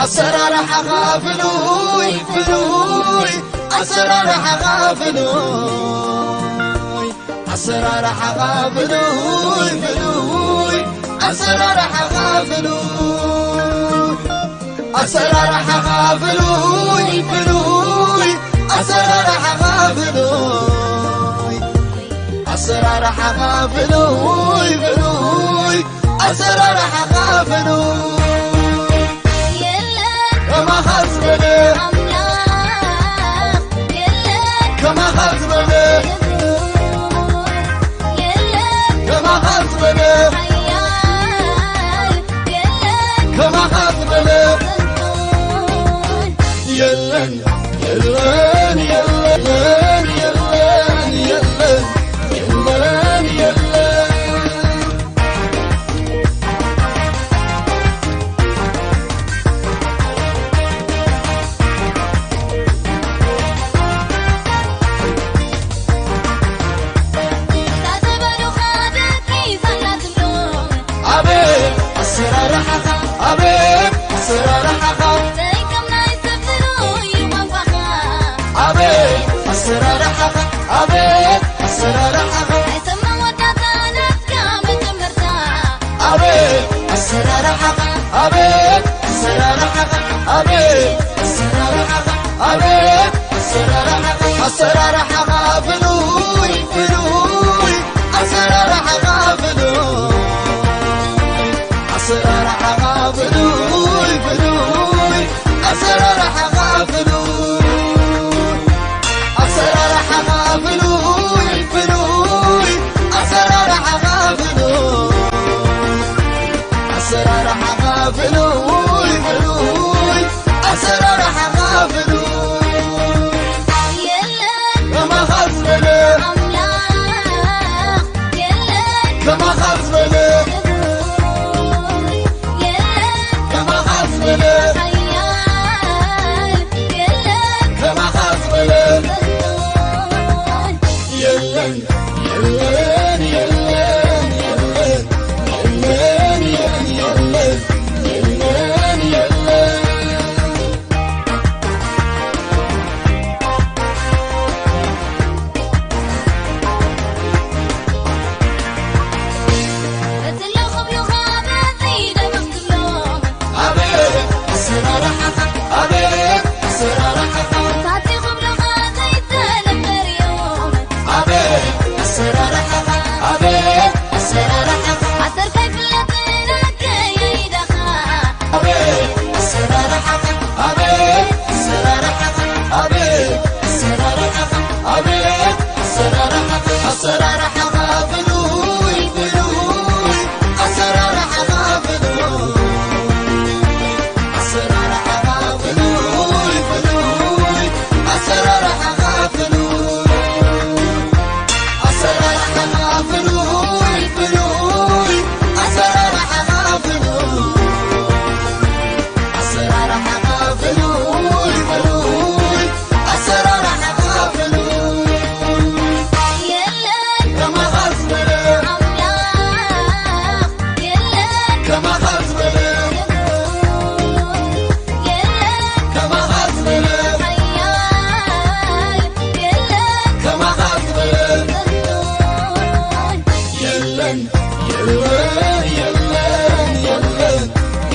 ኣሰራርሓኻ ፍሉይ ፍሉይ፣ ኣሰራርሓኻ ፍሉይ፣ ኣሰራርሓኻ ፍሉይ ፍሉይ፣ ኣሰራርሓኻ ፍሉይ፣ ኣሰራርሓኻ ፍሉይ ፍሉይ፣ ኣሰራርሓኻ ፍሉይ፣ ኣሰራርሓኻ ፍሉይ ፍሉይ፣ ኣሰራርሓኻ ፍሉይ። የለን ከማኻ ዝበለ ኣምላኽ፣ የለን ከማኻ ዝበለ፣ የለን ከማኻ ዝበለ፣ ሓያል፣ የለን ከማኻ ዝበለ፣ ስልጣን። የለን፣ የለን፣ የለን፣ የለን፣ የለን፣ የለን። ኣቤት ኣሰራርሓኻ፣ ኣቤት ኣሰራርሓኻ፣ ዘይከም ናይ ሰብ ፍሉይ እዩ ቋንቋኻ። ኣቤት ኣሰራርሓኻ፣ ኣቤት ኣሰራርሓኻ፣ ናይ ሰብ መወዳእታ ናትካ መጀመርታ። ኣቤት ኣሰራርሓኻ፣ ኣቤት ኣሰራርሓኻ፣ ኣቤት ኣሰራርሓኻ፣ ኣቤት ኣሰራርሓኻ፣ ኣሰራርሓኻ ፍሉይ ፍሉይ፣ ኣሰራርሓኻ ፍሉይ፣ ኣሰራርሓኻ ፍሉይ ፍሉይ፣ ኣሰራርሓኻ ፍሉይ፣ ኣሰራርሓኻ ፍሉይ ፍሉይ፣ ኣሰራርሓኻ ፍሉይ፣ ኣሰራርሓኻ ፍሉይ ፍሉይ፣ ኣሰራርሓኻ ፍሉይ። የለን ከማኻ ዝበለ ኣምላኽ፣ የለን ከማኻ ዝበለ፣ የለን ከማኻ ዝበለ፣ ሓያል፣ የለን ከማኻ ዝበለ። የለን፣ የለን፣ የለን፣ የለን፣ የለን፣ የለን፣ የለን፣ የለን፣ የለን። እቲ ኣለኹ ብሉኻ በዚ ደመቕ ትብሎም። ኣቤት ኣሰራርሓኻ፣ ኣቤት ኣሰራርሓኻ። ታቲ ክብሉኻ ዘይተለመደ እዮም። ኣቤት ኣሰራርሓኻ፣ ኣቤት ኣሰራርሓኻ። ኣሰርካ ይፍለጥ ኣከያይዳኻ። ኣቤት ኣሰራርሓኻ፣ ኣቤት ኣሰራርሓኻ፣ ኣቤት ኣሰራርሓኻ፣ ኣቤት ኣሰራርሓኻ። ኣሰራርሓኻ ፍሉይ ፍሉይ፣ ኣሰራርሓኻ ፍሉይ፣ ኣሰራርሓኻ ፍሉይ ፍሉይ፣ ኣሰራርሓኻ ፍሉይ፣ ኣሰራርሓኻ ፍሉይ ፍሉይ፣ ኣሰራርሓኻ ፍሉይ፣ ኣሰራርሓኻ ፍሉይ ፍሉይ፣ ኣሰራርሓኻ ፍሉይ። የለን ከማኻ ዝበለ ኣምላኽ፣ የለን ከማኻ ዝበለ፣ የለን ከማኻ ዝበለ፣ ሓያል፣ የለን ከማኻ ዝበለ፣ ስልጣን። የለን፣ የለን፣ የለን፣ የለን፣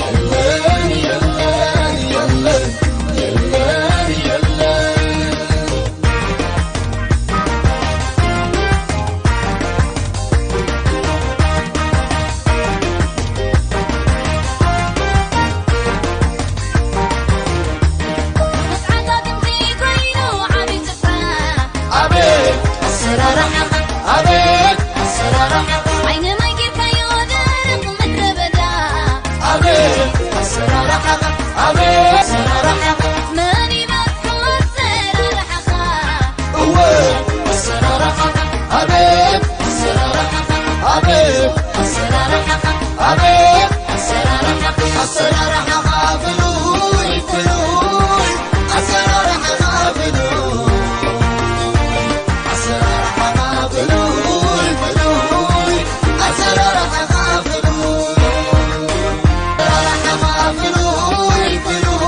የለን፣ የለን፣ የለን፣ የለን። መትዓዛዝምቲ ኮይኑ ዓቢ ጭፍራ። ኣቤት ኣሰራርሓኻ፣ ኣቤት ኣሰራርሓኻ። ዓይኒ ማይ ጌርካዮ ደረቕ ምድረ በዳ። ኣቤት ኣሰራርሓኻ፣ ኣቤት ኣሰራርሓኻ። መን ይበዝሖ ኣሰራርሓኻ? እወ ኣሰራርሓኻ፣ ኣቤት ኣሰራርሓኻ፣ ኣቤት ኣሰራርሓኻ፣ ኣቤት ኣሰራርሓኻ። ኣሰራርሓኻ ፍሉይ ፍሉይ፣ ኣሰራርሓኻ ፍሉይ፣ ኣሰራርሓኻ ፍሉይ ፍሉይ፣ ኣሰራርሓኻ ፍሉይ፣ ኣሰራርሓኻ ፍሉይ ፍሉይ፣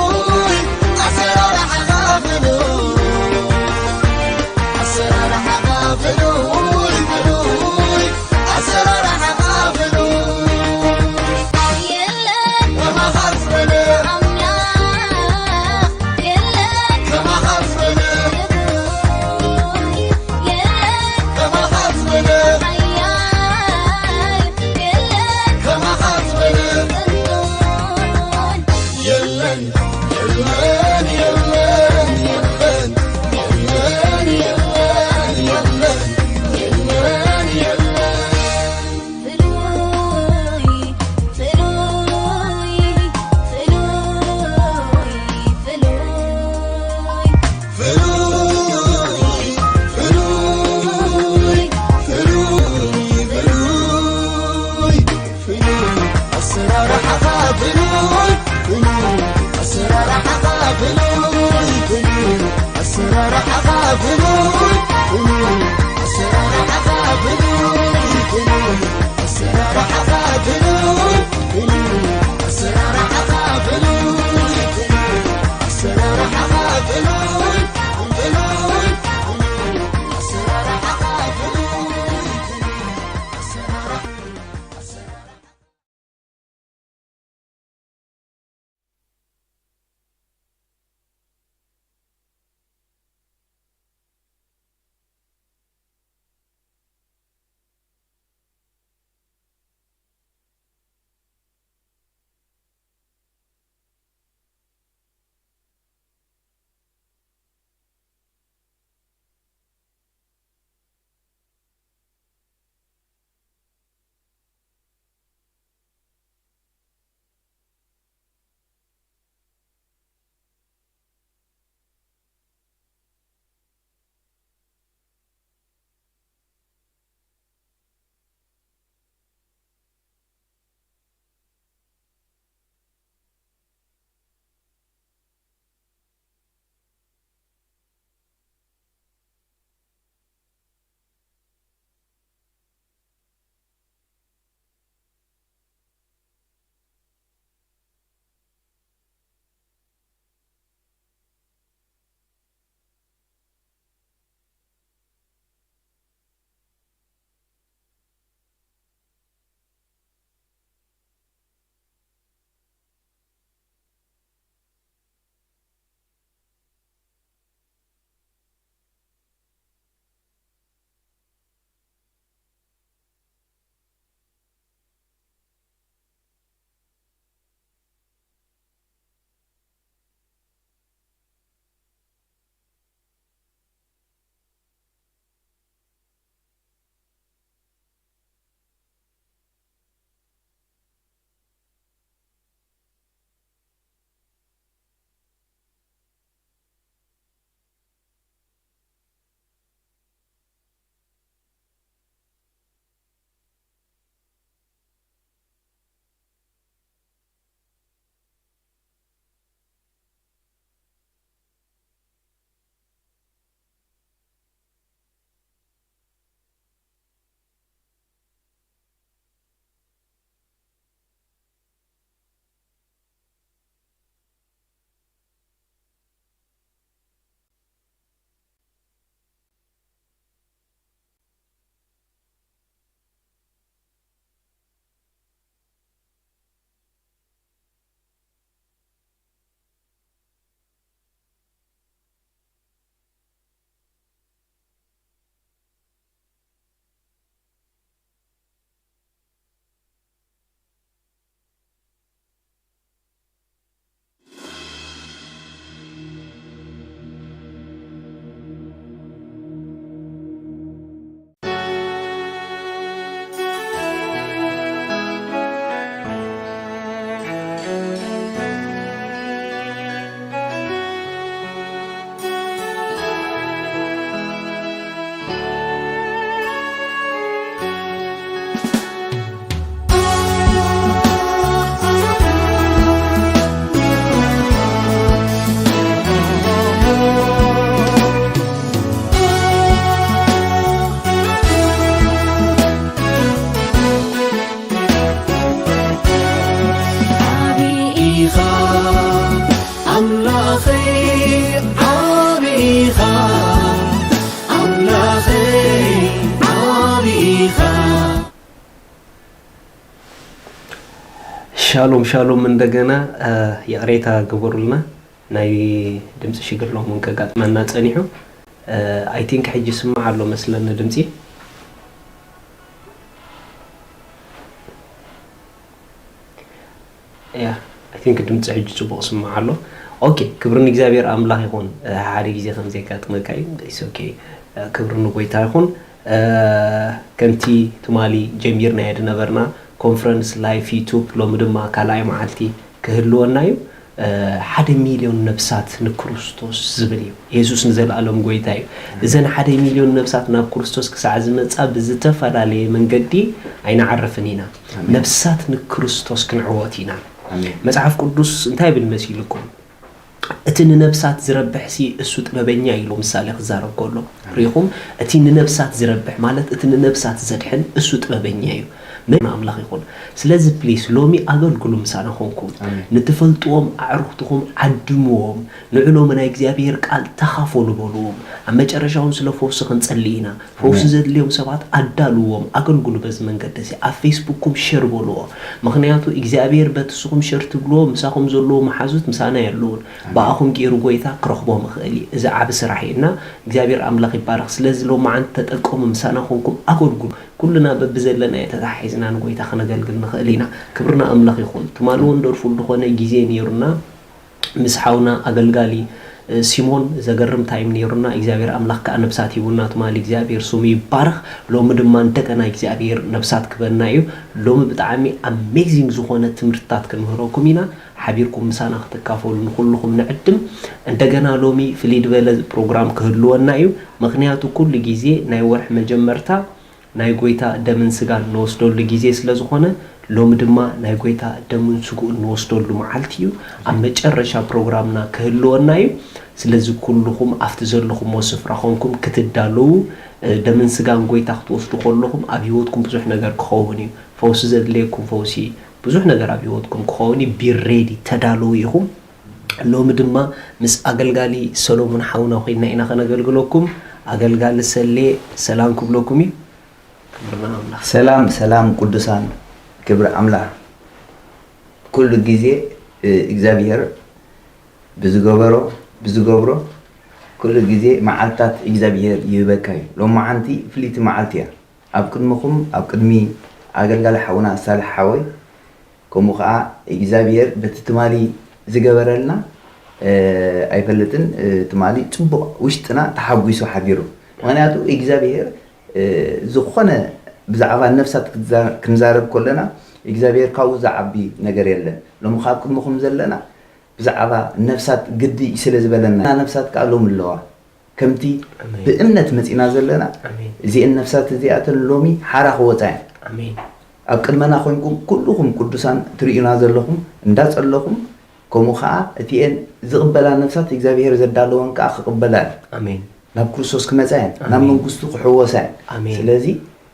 ዓቢ ኢኻ ኣምላኸይ፣ ዓቢ ኢኻ ኣምላኸይ፣ ዓቢ ኢኻ። ሻሎም ሻሎም፣ እንደገና እ፣ ይቕሬታ ግበሩልና። ናይ ድምፂ ሽግር ሎም እውን ከጋጥመና ፀኒሑ። እ፣ I think ሕጂ ይስማዕ ኣሎ መስለኒ ድምፂ። Yeah, I ቲንክ ድምፂ ሕጂ ፅቡቕ ስማዕ ኣሎ። ኦኬ፣ ክብሪ ንእግዚኣብሔር ኣምላኽ ይኹን። ሓደ ግዜ ከም ዘጋጥመካ እዩ። ኦኬ፣ ክብሪ ንጎይታ ይኹን። ከምቲ ትማሊ ጀሚርናዮ ዝነበርና ኮንፈረንስ ላይፍ ዩቱብ ሎሚ ድማ ካልኣይ መዓልቲ ክህልወና እዩ። ሓደ ሚልዮን ነብሳት ንክርስቶስ ዝብል እዩ። የሱስ ንዘለኣለም ጎይታ እዩ። እዘን ሓደ ሚልዮን ነብሳት ናብ ክርስቶስ ክሳዕ ዝመጻ ብዝተፈላለየ መንገዲ ኣይንዓርፍን ኢና። ነብሳት ንክርስቶስ ክንዕወት ኢና። መጽሓፍ ቅዱስ እንታይ ይብል መሲልኩም? እቲ ንነብሳት ዝረብሕሲ እሱ ጥበበኛ እዩ ኢሉ ምሳሌ ክዛረብ ከሎ ርኢኹም። እቲ ንነብሳት ዝረብሕ ማለት እቲ ንነብሳት ዘድሕን እሱ ጥበበኛ እዩ። መን ኣምላኽ ይኹን። ስለዚ ፕሊስ ሎሚ ኣገልግሉ ምሳና ኾንኩም። ንትፈልጥዎም ኣዕሩኽትኹም ዓድምዎም። ንዕሎም ናይ እግዚኣብሔር ቃል ተኻፈሉ በልዎም። ኣብ መጨረሻ እውን ስለ ፈውሲ ክንጸሊ ኢና። ፈውሲ ዘድልዮም ሰባት ኣዳልዎም፣ ኣገልግሉ በዚ መንገዲ እዚ። ኣብ ፌስቡክኩም ሸር በልዎ። ምኽንያቱ እግዚኣብሔር በቲ ንስኹም ሸር ትብልዎ ምሳኹም ዘለዉ መሓዙት ምሳና የለውን። ብኣኹም ገይሩ ጎይታ ክረኽቦም ይኽእል እዩ። እዚ ዓቢ ስራሕ እዩ እና እግዚኣብሔር ኣምላኽ ይባረኽ። ስለዚ ሎማዓንቲ ተጠቀሙ፣ ምሳና ኮንኩም ኣገልግሉ። ኩልና በብዘለናዮ ተተሓሒዝና ንጎይታ ከነገልግል ንኽእል ኢና። ክብሪ ንኣምላኽ ይኹን። ትማሊ እውን ደርፉ ዝኾነ ግዜ ነይሩና። ምስ ሓውና ኣገልጋሊ ሲሞን ዘገርም ታይም ነይሩና። እግዚኣብሔር ኣምላኽ ከኣ ነብሳት ሂቡና ትማሊ። እግዚኣብሔር ስሙ ይባረኽ። ሎሚ ድማ እንደገና እግዚኣብሔር ነብሳት ክበና እዩ። ሎሚ ብጣዕሚ ኣሜዚንግ ዝኾነ ትምህርትታት ክንምህረኩም ኢና። ሓቢርኩም ምሳና ክትካፈሉ ንኹልኹም ንዕድም። እንደገና ሎሚ ፍልይ ዝበለ ፕሮግራም ክህልወና እዩ። ምኽንያቱ ኩሉ ግዜ ናይ ወርሒ መጀመርታ ናይ ጎይታ ደምን ስጋን ንወስደሉ ግዜ ስለ ዝኾነ፣ ሎሚ ድማ ናይ ጎይታ ደሙን ስግኡን ንወስደሉ መዓልቲ እዩ። ኣብ መጨረሻ ፕሮግራምና ክህልወና እዩ። ስለዚ ኩልኹም ኣብቲ ዘለኹምዎ ስፍራ ኾንኩም ክትዳለዉ፣ እ፣ ደምን ስጋን ጎይታ ክትወስዱ ከለኹም ኣብ ህይወትኩም ብዙሕ ነገር ክኸውን እዩ። ፈውሲ ዘድልየኩም ፈውሲ፣ ብዙሕ ነገር ኣብ ህይወትኩም ክኸውን እዩ። ቢ ሬዲ፣ ተዳለዉ ኢኹም። ሎሚ ድማ ምስ ኣገልጋሊ ሰሎሞን ሓውና ኮይና ኢና ከነገልግለኩም። ኣገልጋሊ ሰሌ ሰላም ክብለኩም እዩ። ክብርና ኣምላኽ። ሰላም ሰላም ቅዱሳን፣ ክብሪ ኣምላኽ። ኩሉ ግዜ፣ እ፣ እግዚኣብሔር ብዝገበሮ፣ ብዝገብሮ፣ ኩሉ ግዜ መዓልታት እግዚኣብሔር ይህበካ እዩ። ሎማዓንቲ ፍልይቲ መዓልቲ እያ። ኣብ ቅድሚኹም፣ ኣብ ቅድሚ ኣገልጋሊ ሓውና ሳልሕ ሓወይ፣ ከምኡ ኸዓ እግዚኣብሔር በቲ ትማሊ ዝገበረልና፣ እ፣ ኣይፈልጥን፣ እ፣ ትማሊ ጽቡቕ ውሽጥና ተሓጒሱ ሓዲሩ። ምኽንያቱ እግዚኣብሔር፣ እ፣ ዝኾነ ብዛዕባ ነፍሳት ክትዛ-፣ ክንዛረብ ከለና እግዚኣብሔር ካብኡ ዝዓቢ ነገር የለን። ሎሚ ካብ ቅድሚኹም ዘለና ብዛዕባ ነፍሳት ግዲ ስለ ዝበለና፣ ነፍሳት ከኣ ሎሚ ኣለዋ። ከምቲ ኣሜን። ብእምነት መጺና ዘለና፣ ኣሜን። እዚአን ነፍሳት እዚኣተን ሎሚ ሓራ ክወጻ እየን። ኣሜን። ኣብ ቅድመና ኮይንኩም ኩልኹም ቅዱሳን ትርእዩና ዘለኹም እንዳጸለኹም፣ ከምኡ ኸኣ እቲአን ዝቕበላ ነፍሳት እግዚኣብሔር ዘዳለወን ከኣ ክቕበላ እየን። ኣሜን። ናብ ክርስቶስ ክመጻ እየን፣ ናብ ኣሜን። መንግስቱ ክሕወሳ እየን። ኣሜን። ስለዚ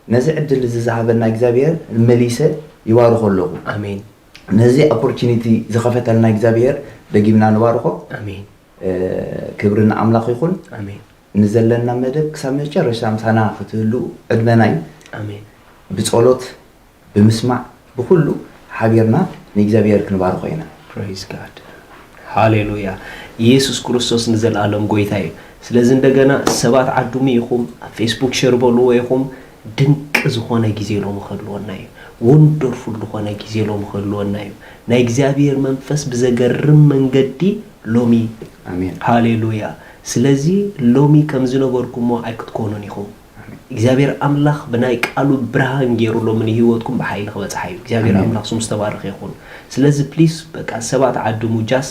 ነዚ ዕድል እዚ ዝሃበና እግዚኣብሔር መሊሰ ይባርኾ ኣለኹ። ኣሜን። ነዚ ኦፖርቹኒቲ ዝኸፈተልና እግዚኣብሔር ደጊምና ንባርኾ። ኣሜን። እ፣ ክብሪ ንኣምላኽ ይኹን። ኣሜን። ንዘለና መደብ ክሳብ መጨረሻ ምሳና ክትህሉ ዕድመና እዩ። ኣሜን። ብጸሎት፣ ብምስማዕ፣ ብኹሉ ሓቢርና ንእግዚኣብሔር ክንባርኾ ኢና። ፕሬዝ ጋድ። ሃሌሉያ። ኢየሱስ ክርስቶስ ንዘለኣለም ጎይታ እዩ። ስለዚ እንደገና ሰባት ዓድሙ ኢኹም፣ ኣብ ፌስቡክ ሸር በልዎ ኢኹም። ድንቂ ዝኾነ ግዜ ሎሚ ክህልወና እዩ። ወንደርፉል ዝኾነ ግዜ ሎሚ ክህልወና እዩ። ናይ እግዚኣብሔር መንፈስ ብዘገርም መንገዲ ሎሚ። ኣሜን። ሃሌሉያ። ስለዚ ሎሚ ከም ዝነበርኩሞ ኣይክትኮኑን ኢኹም። ኣሜን። እግዚኣብሔር ኣምላኽ ብናይ ቃሉ ብርሃን ገይሩ ሎሚ ንህይወትኩም ብሓይሊ ክበጽሓ እዩ። እግዚኣብሔር ኣሜን። ኣምላኽ ስሙ ዝተባረኸ ይኹን። ስለዚ ፕሊስ በቃ ሰባት ዓድሙ ጃስ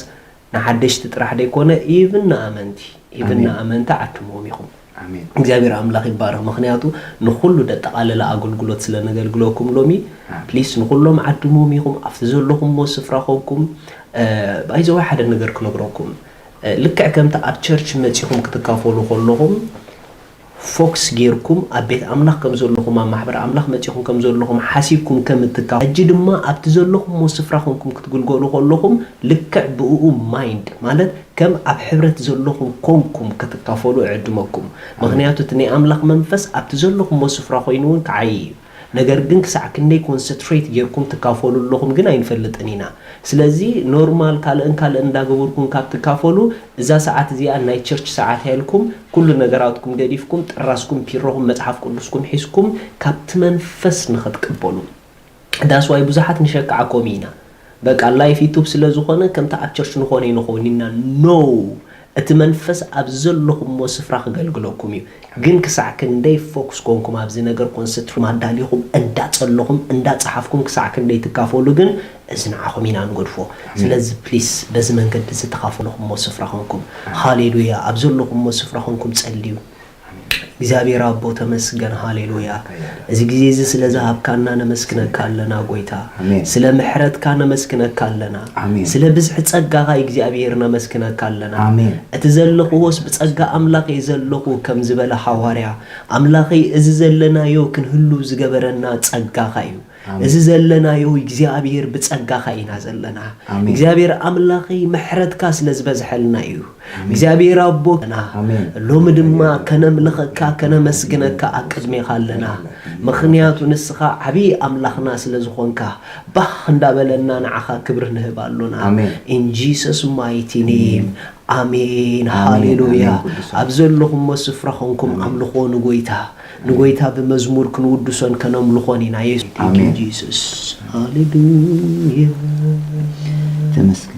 ንሓደሽቲ ጥራሕ ደይኮነ ኢቭን ንኣመንቲ፣ ኢቭን ኣሜን። ንኣመንቲ ዓድምዎም ኢኹም። ኣሜን። እግዚኣብሔር ኣምላኽ ይባረኽ። ምኽንያቱ ንኹሉ ደጠቓለለ ኣገልግሎት ስለ ነገልግለኩም ሎሚ፣ ኣሜን። ፕሊስ ንኹሎም ዓድምዎም ኢኹም። ኣብቲ ዘለኹምዎ ስፍራ ኮንኩም፣ እ፣ ባይዘወይ ሓደ ነገር ክነግረኩም። እ፣ ልክዕ ከምቲ ኣብ ቸርች መጺኹም ክትካፈሉ ከለኹም፣ ፎክስ ጌርኩም ኣብ ቤት ኣምላኽ ከም ዘለኹም፣ ኣብ ማሕበር ኣምላኽ መጺኹም ከም ዘለኹም ሓሲብኩም ከም እትካ-፣ ሕጂ ድማ ኣብቲ ዘለኹምዎ ስፍራ ኮንኩም ክትግልገሉ ከለኹም፣ ልክዕ ብእኡ ማይንድ፣ ማለት ከም ኣብ ሕብረት ዘለኹም ኮንኩም ክትካፈሉ እዕድመኩም። ኣሜን። ምኽንያቱ እቲ ናይ ኣምላኽ መንፈስ ኣብቲ ዘለኹምዎ ስፍራ ኮይኑ እውን ክዓዪ እዩ። ነገር ግን ክሳዕ ክንደይ ኮንሰንትሬት ጌርኩም ትካፈሉ ኣለኹም ግን ኣይንፈልጥን ኢና። ስለዚ ኖርማል ካልእን ካልእን እንዳገበርኩም ካብ ትካፈሉ፣ እዛ ሰዓት እዚኣ ናይ ቸርች ሰዓት እያ ኢልኩም ኩሉ ነገራትኩም ገዲፍኩም፣ ጥራስኩም፣ ፒሮኹም፣ መጽሓፍ ቅዱስኩም ሒዝኩም ካብቲ መንፈስ ንኽትቅበሉ። ዳስ ዋይ ብዙሓት ንሸክዓኩም ኢና። በቃ ላይፍ ዩቱብ ስለ ዝኾነ ከምቲ ኣብ ቸርች ንኾነ ንኸውን ኢና። ኖ፣ እቲ መንፈስ ኣብ ዘለኹሞ ስፍራ ክገልግለኩም እዩ። ግን ክሳዕ ክንደይ ፎክስ ኮንኩም ኣብዚ ነገር ኮንሰንትሬት ኣዳሊኹም እንዳጸለኹም እንዳጸሓፍኩም ክሳዕ ክንደይ ትካፈሉ ግን እዚ ንዓኹም ኢና ንገድፎ። ስለዚ ፕሊስ በዚ መንገዲ እዚ ተኻፈሉ እሞ ስፍራ ኮንኩም። ሃሌሉያ። ኣብ ዘለኹሞ ስፍራ ኮንኩም ጸልዩ። እግዚኣብሔር ኣቦ ተመስገን፣ ሃሌሉያ። እዚ ግዜ እዚ ስለ ዝሃብካና ነመስግነካ ኣለና ጎይታ። ኣሜን። ስለ ምሕረትካ ነመስግነካ ኣለና። ኣሜን። ስለ ብዝሒ ጸጋኻ እግዚኣብሔር ነመስግነካ ኣለና። ኣሜን። እቲ ዘለኽዎስ ብጸጋ ኣምላኸይ ዘለኹ ከም ዝበለ ሃዋርያ፣ ኣምላኸይ እዚ ዘለናዮ ክንህሉ ዝገበረና ጸጋኻ እዩ። ኣሜን። እዚ ዘለናዮ እግዚኣብሔር ብጸጋኻ ኢና ዘለና። ኣሜን። እግዚኣብሔር ኣምላኸይ ምሕረትካ ስለ ዝበዝሐልና እዩ። ኣሜን። እግዚኣብሔር ኣቦና፣ ኣሜን። ሎሚ ድማ ከነምልኸካ ከነመስግነካ ኣብ ቅድሜኻ ኣለና። ኣሜን። ምኽንያቱ ንስኻ ዓብዪ ኣምላኽና ስለ ዝኾንካ ባህ እንዳበለና ንዓኻ ክብሪ ንህብ ኣሎና። ኣሜን። In Jesus mighty name. ኣሜን። ኣሜን። ሃሌሉያ። ኣሜን። ቅዱስ ኣብ ዘለኹሞ ስፍራ ኾንኩም ኣሜን። ኣምልኾ ንጎይታ፣ ንጎይታ ብመዝሙር ክንውድሶን ከነምልኾን ኢና። የሱስ፣ thank you ኣሜን። Jesus። ሃሌሉያ። ተመስገን።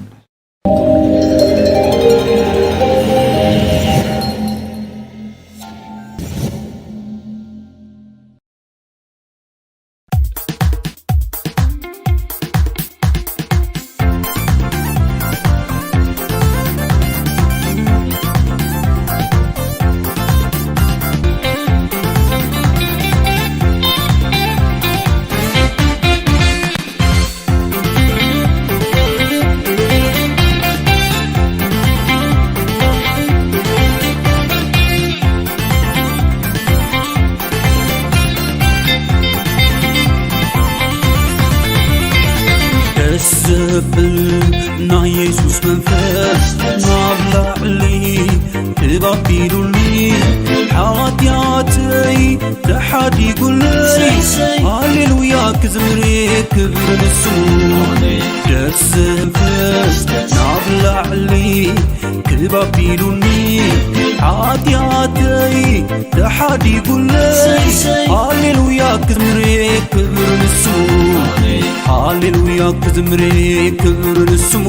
ደስ ዘብል ናይ የሱስ መንፈስ ናብ ላዕሊ ክብ ኣቢሉኒ፣ ሓጢኣተይ ተሓዲጉለይ። ሃሌሉያ ክዝምር ክብሪ ንስሙ። ደስ ዘብል መንፈስ ናብ ላዕሊ ክብ ኣቢሉኒ፣ ሓጢኣተይ ተሓዲጉለይ። ሃሌሉያ ክዝምር ክብሪ ንስሙ። ሃሌሉያ ክዝምር ክብሪ ንስሙ።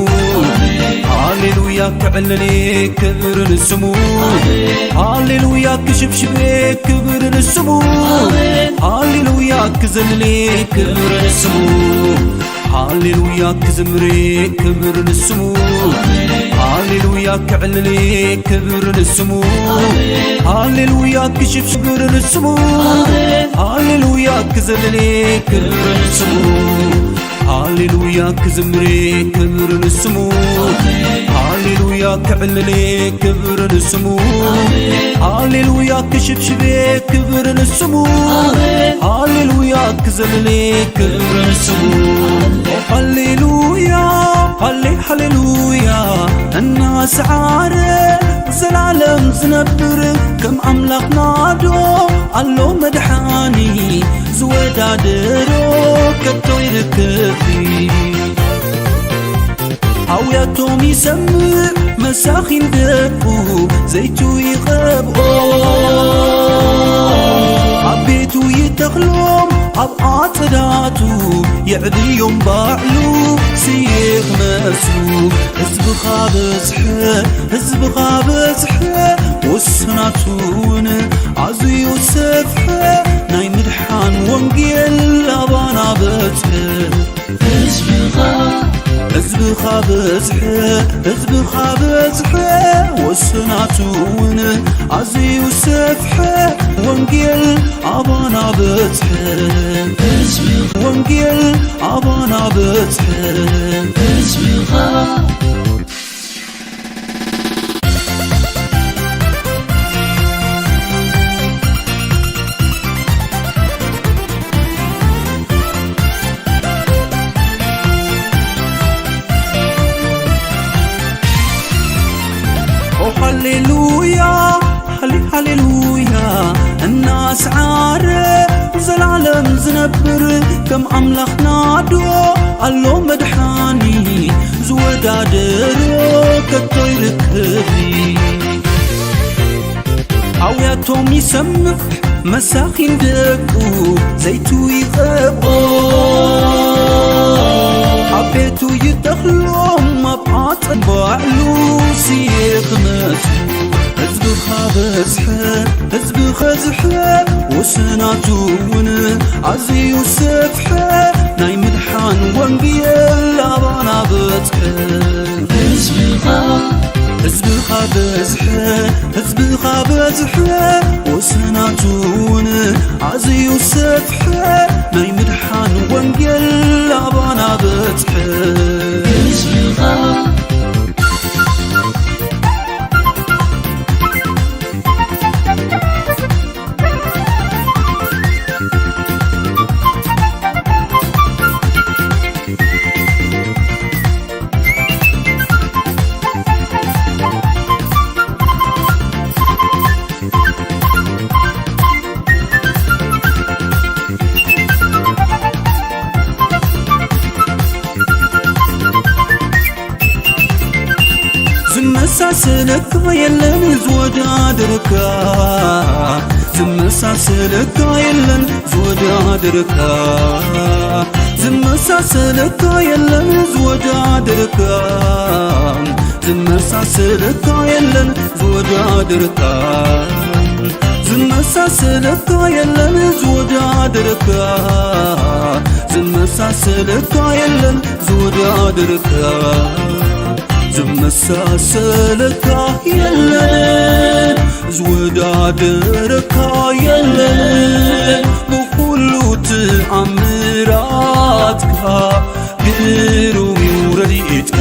ሃሌሉያ ክዕልል ክብሪ ንስሙ። ሃሌሉያ ክሽብሽብ ክብሪ ንስሙ። ሃሌሉያ ክዘልል ክብሪ ንስሙ። ሃሌሉያ ክዝምር ክብሪ ንስሙ። ሃሌሉያ ክዕልል ክብሪ ንስሙ። ሃሌሉያ ክሽብሽብ ክብሪ ንስሙ። ሃሌሉያ ክዘልል ክብሪ ንስሙ። ሃሌሉያ ክዝምር ክብሪ ንስሙ። ሃሌሉያ ክዕልል ክብሪ ንስሙ። ሃሌሉያ ክሽብሽብ ክብሪ ንስሙ። ሃሌሉያ ክዘልል ክብሪ ንስሙ። ሃሌሉያ፣ ሃሌ፣ ሃሌሉያ እናሰዓረ ዘላለም ዝነብር ከም ኣምላኽና ዶ ኣሎ መድሓኒ ዝወዳደሮ ከቶ ይርከብ? ኣውያቶም ይሰምዕ መሳኺን ደቁ ዘይቱ ይቐብኦ። ኣብ ቤቱ ይተኽሎም ኣብ ኣጽዳቱ የዕብዮም ባዕሉ ስየ ክመስሉ። ህዝብኻ በዝሐ፣ ህዝብኻ በዝሐ፣ ወስናቱ እውን ኣዝዩ ሰፍሐ። ናይ ምድሓን ወንጌል ኣባና በጽሐ። ህዝብኻ፣ ህዝብኻ በዝሐ፣ ህዝብኻ በዝሐ፣ ወስናቱ እውን ኣዝዩ ሰፍሐ። ወንጌል ኣባና በዝሐ፣ ህዝብኻ፣ ወንጌል ኣባና በዝሐ። ህዝብኻ ኦ ሃሌሉያ፣ ሃሌ-፣ ሃሌሉያ እናስዓረ ዘላለም ዝነብር ከም ኣምላኽና ዶ ኣሎ መድሓኒ ዝወዳደሮ ከቶ ይርከብ? ኣውያቶም ይሰምዕ መሳኺን ደቁ ዘይቱ ይቐብኦ። ኣብ ቤቱ እኽሎም ኣብ ዓጸን ባዕሉ ስየ ክነሱ፣ ህዝብኻ በዝሐ፣ ህዝብኻ ዝሐ፣ ወሰናቱ እውን ኣዝዩ ሰፍሐ፣ ናይ ምድሓን ወንጌል ኣባና በጽሐ። ህዝብኻ፣ ህዝብኻ በዝሐ፣ ህዝብኻ በዝሐ፣ ወሰናቱ እውን ኣዝዩ ሰፍሐ፣ ናይ ምድሓን ወንጌል ኣባና በጽሐ። ህዝብኻ፣ ዝመሳሰለካ የለን ዝወዳደረካ፣ ዝመሳሰለካ የለን ዝወዳደረካ፣ ዝመሳሰለካ የለን ዝወዳደረካ፣ ዝመሳሰለካ የለን ዝወዳደረካ፣ ዝመሳሰለካ የለን ዝወዳደረካ፣ ዝመሳሰለካ የለን ዝወዳደረካ፣ ዝመሳሰለካ የለን ዝወዳደረካ የለን፣ ብኹሉ ተኣምራትካ ግሩም እዩ ረድኤትካ።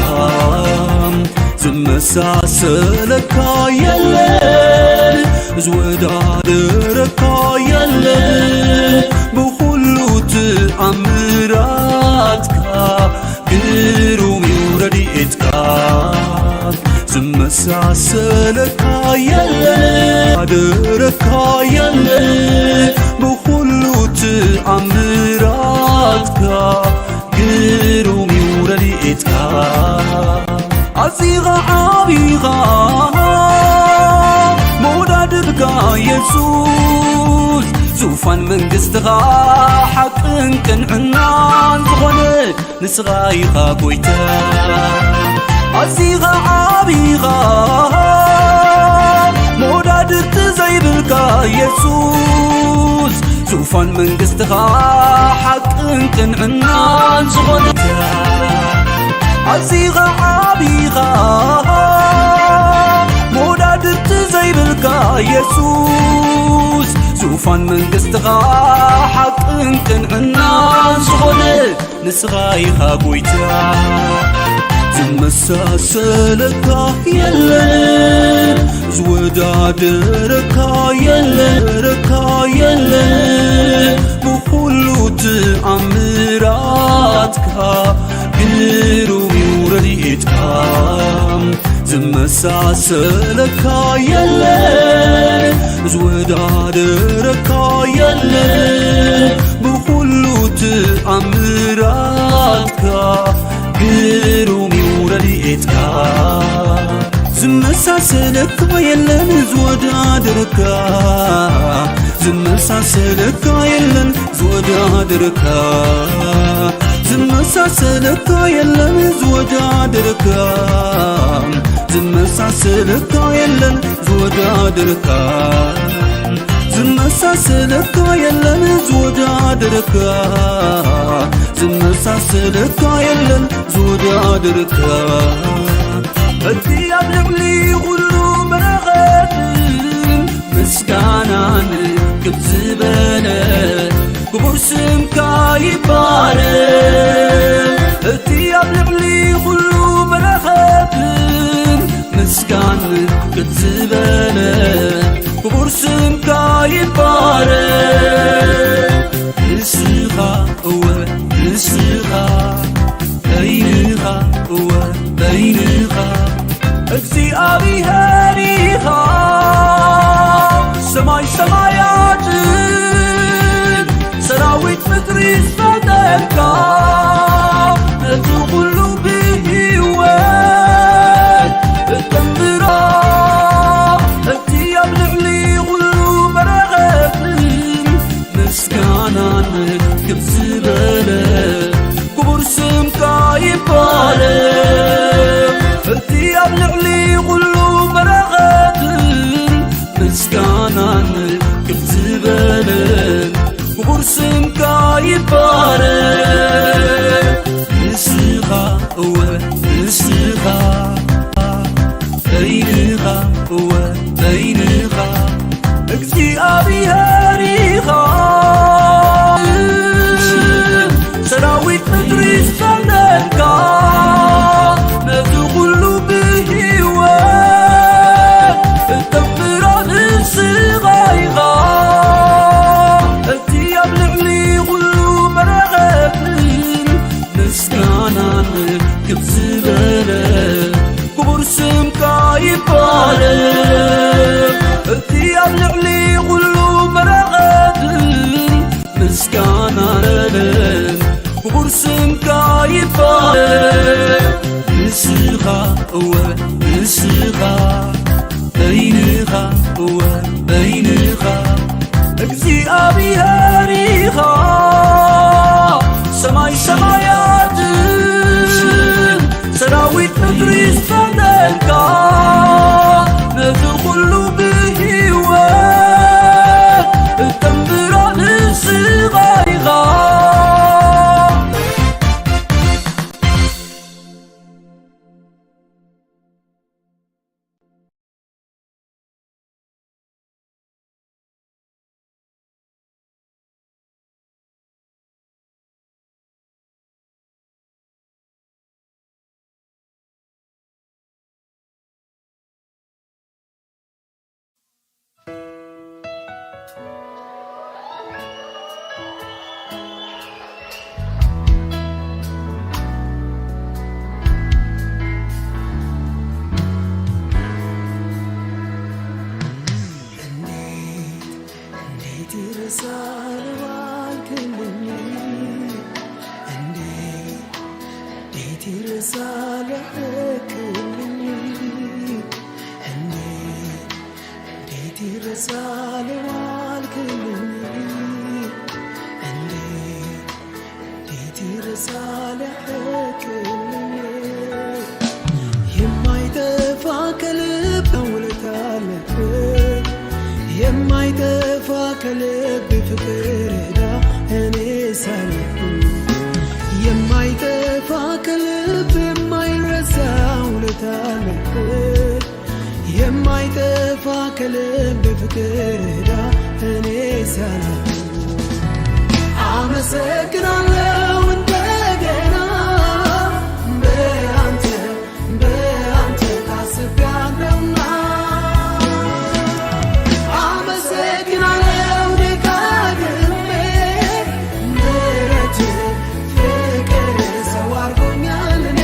ዝመሳሰለካ የለን ዝወዳደረካ የለን፣ ብኹሉ ተኣምራትካ ግሩም እዩ ረድኤትካ። ዝመሳሰለካ የለን፣ ዝወዳደረካ የለን፣ ብኹሉ ተኣምራትካ ግሩም እዩ ረድኤትካ። ኣዚኻ ዓቢኻ መወዳድርካ የሱስ፣ ዙፋን መንግስትኻ ሓቅን ቅንዕናን ዝኾነ ንስኻ ኢኻ ጎይታ። ኣዚኻ ዓቢኻ መወዳድርቲ ዘይብልካ የሱስ፣ ዙፋን መንግስትኻ ሓቅን ቅንዕናን ዝኾነ። ኣዚኻ ዓቢኻ መወዳድርቲ ዘይብልካ የሱስ፣ ዙፋን መንግስትኻ ሓቅን ቅንዕናን ዝኾነ ንስኻ ኢኻ ጎይታ። ዝመሳሰለካ የለን፣ ዝወዳደረካ የለን፣ ረካ የለን፣ ብኹሉ ተኣምራትካ ግሩም እዩ ረድኤትካ። ዝመሳሰለካ የለን፣ ዝወዳደረካ የለን፣ ብኹሉ ተኣምራትካ ግሩም እዩ ረድኤትካ። ዝመሳሰለካ የለን ዝወዳደረካ፣ ዝመሳሰለካ የለን ዝወዳደረካ፣ ዝመሳሰለካ የለን ዝወዳደረካ፣ ዝመሳሰለካ የለን ዝወዳደረካ፣ ዝመሳሰለካ የለን ዝወዳደረካ፣ ዝመሳሰለካ የለን ዝወዳደረካ። እቲ ኣብ ልዕሊ ኩሉ በረኸትን ምስጋናን ክብ ዝበለ ክቡር ስምካ ይባረክ። እቲ ኣብ ልዕሊ ኩሉ በረኸትን ምስጋን ክብ ዝበለ ክቡር ስምካ ይባረክ። ንስኻ እወ ንስኻ በይንኻ እወ በይንኻ እግዚኣብሔር ኢኻ። ሰማይ ሰማያትን ሰራዊት ምድሪ ዝፈጠርካ፣ ነቲ ኩሉ ብህይወት እተንብሮ፣ እቲ ኣብ ልዕሊ ኩሉ በረኸትን ምስጋናን ክብ ዝበለ ክቡር ስምካ ይባረክ። ስምካ ይባረክ፣ እቲ ኣብ ልዕሊ ኩሉ መረቐትን ምስጋና ረለን ክቡር ስምካ ይባረክ። ንስኻ፣ እወ፣ ንስኻ፣ በይንኻ፣ እወ፣ በይንኻ እግዚኣብሔር ኢኻ። ሰማይ ሰማያትን ሰራዊት ምድሪ ዝፈጠርካ፣ ነዚ ኩሉ ብህይወት እተንብሮ ንስኻ ኢኻ። እንዴት እንዴት ይረሳል ዋልክልኝ፣ እንዴት እንዴት ይረሳል ያረክልኝ፣ እንዴት እንዴት ይረሳል ዋልክልኝ፣ እንዴት እንዴት ይረሳል ያረክልኝ። የማይጠፋ ከልብ ውለታ አለብህ። የማይጠፋ ከልብ ፍቅር ዕዳ እኔ ሳለብኝ። የማይጠፋ ከልብ የማይረሳ ውለታ አለብህ። የማይጠፋ ከልብ ፍቅር ዕዳ እኔ ሳለብኝ። አመሰግናለሁ እንደገና በአንተ በአንተ ታስቤያለሁና። አመሰግናለሁ ደጋግሜ ምሕረትህ ፍቅርህ ሰው አድርጎኛል እኔ።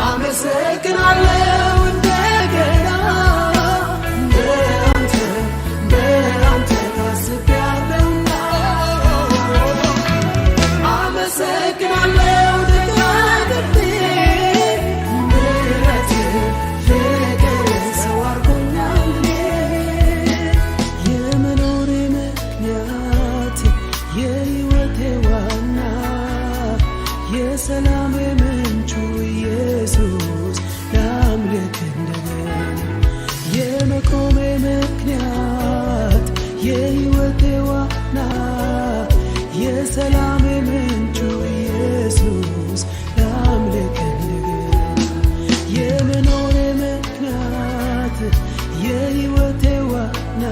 አመሰግናለሁ እንደገና በአንተ በአንተ ታስቤያለሁና አመሰግናለሁ ደጋግሜ። ምሕረትህ ፍቅርህ ሰው አድርጎኛል እኔ። የመኖሬ ምክንያት የሕይወቴ ዋና የሰላሜ ምንጩ ኢየሱስ ላምልክ እንደገና የመቆሜ ምክንያት የሕይወቴ ዋና የሰላሜ ምንጩ ኢየሱስ ላምልክ እንደገና የመኖሬ ምክንያት የሕይወቴ ዋና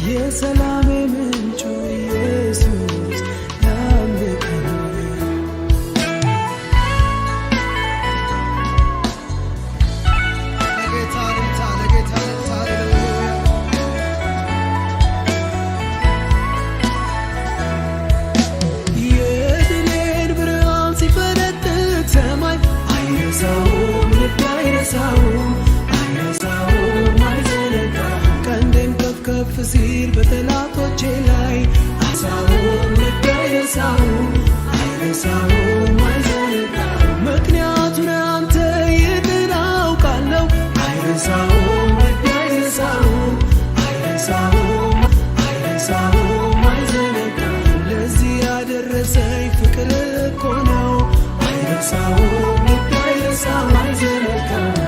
የሰላሜ ምንጩ ኢየሱስ ላምልክ እንደገና ለጌታ እልልታ፣ ለጌታ እልልታ፣ ሃሌሉያ። የድሌን ብርሃን ሲፈነጥቅ ሰማይ አይረሳውም፣ ልብ አይረሳውም፣ አይረሳውም፣ አይዘነጋውም። ቀንዴም ከፍ ከፍ ሲል በጠላቶቼ ላይ አይረሳውም፣ ልብ አይረሳውም፣ አይረሳውም፣ አይዘነጋውም። ምክንያቱን አንተ ይህንን አውቃለሁ። አይረሳውም፣ ልቤ አይረሳውም፣ አይረሳውም፣ አይረሳውም፣ አይዘነጋውም። ለዚህ ያደረሰኝ ፍቅር እኮ ነው። አይረሳውም፣ ልቤ አይረሳውም፣ አይዘነጋውም።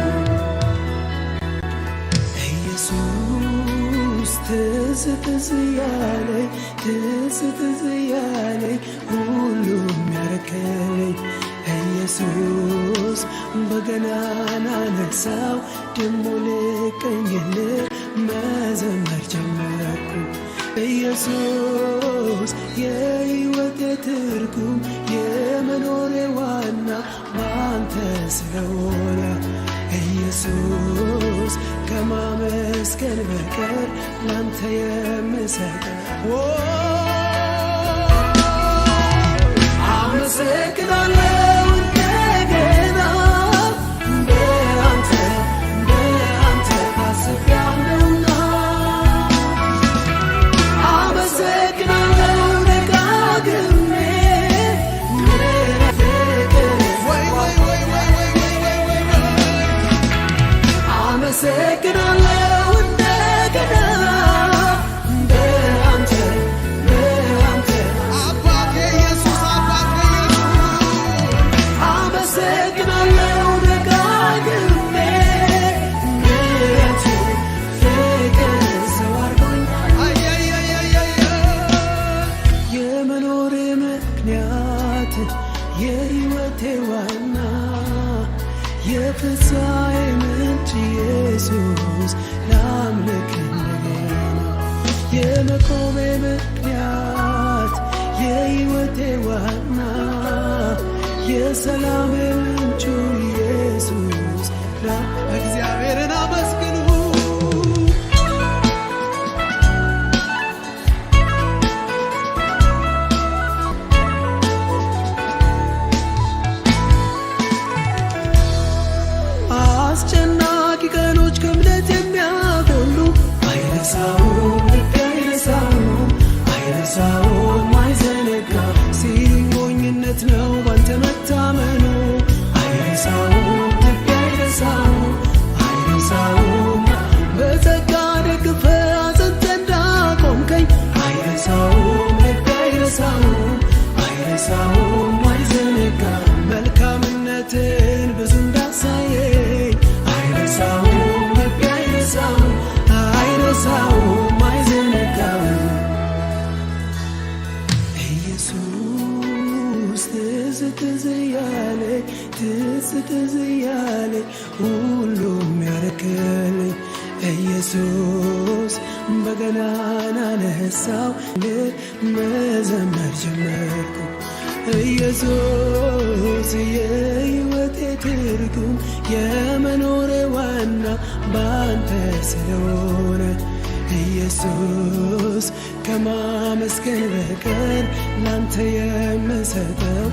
ኢየሱስ ትዝ ትዝ ያለኝ፣ ትዝ ትዝ ያለኝ ሁሉም ያረከልኝ ኢየሱስ በገናን አነሳው፣ ደሞ ልቀኝልህ መዘመር ጀመርኩ። ኢየሱስ የሕይወቴ ትርጉም የመኖሬ ዋና ባንተ ስለሆነ ኢየሱስ ከማመስገን በቀር ላንተ የምሰጠው አመሰግናለሁ እንደገና የፍስሐዬ ምንጭ ኢየሱስ ላምልክ እንደገና። የመቆሜ ምክንያት የሕይወቴ ዋና የሰላሜ ምንጩ ኢየሱስ ላ-፣ እግዚአብሔርን አመስግኑ። አስጨናቂ ቀኖች ከእምነት የሚያጎሉ አይረሳውም፣ ልቤ አይረሳውም፣ አይረሳውም፣ አይዘነጋ ሲሉኝ ሞኝነት ነው ባንተ መታመኑ። አይረሳውም፣ ልቤ አይረሳውም፣ አይረሳውም፣ በጸጋ ደግፈ አጽንተ እንዳቆምከኝ አይረሳውም፣ ልቤ አይረሳውም፣ አይረሳውም፣ አይዘነጋ መልካምነትን ብዙ እንዳሳየኝ አይረሳውም፣ ልቤ አይረሳውም፣ አይረሳውም፣ አይዘነጋውም። ኢየሱስ ትዝ ትዝ እያለኝ፣ ትዝ ትዝ እያለኝ ሁሉም ያረክልኝ ኢየሱስ በገናን አነሳው፣ መዘመር ጀመርኩ። ኢየሱስ የሕይወቴ ትርጉም የመኖሬ ዋና ባንተ ስለሆነ ኢየሱስ ከማመስገን በቀር ላንተ የምሰጠው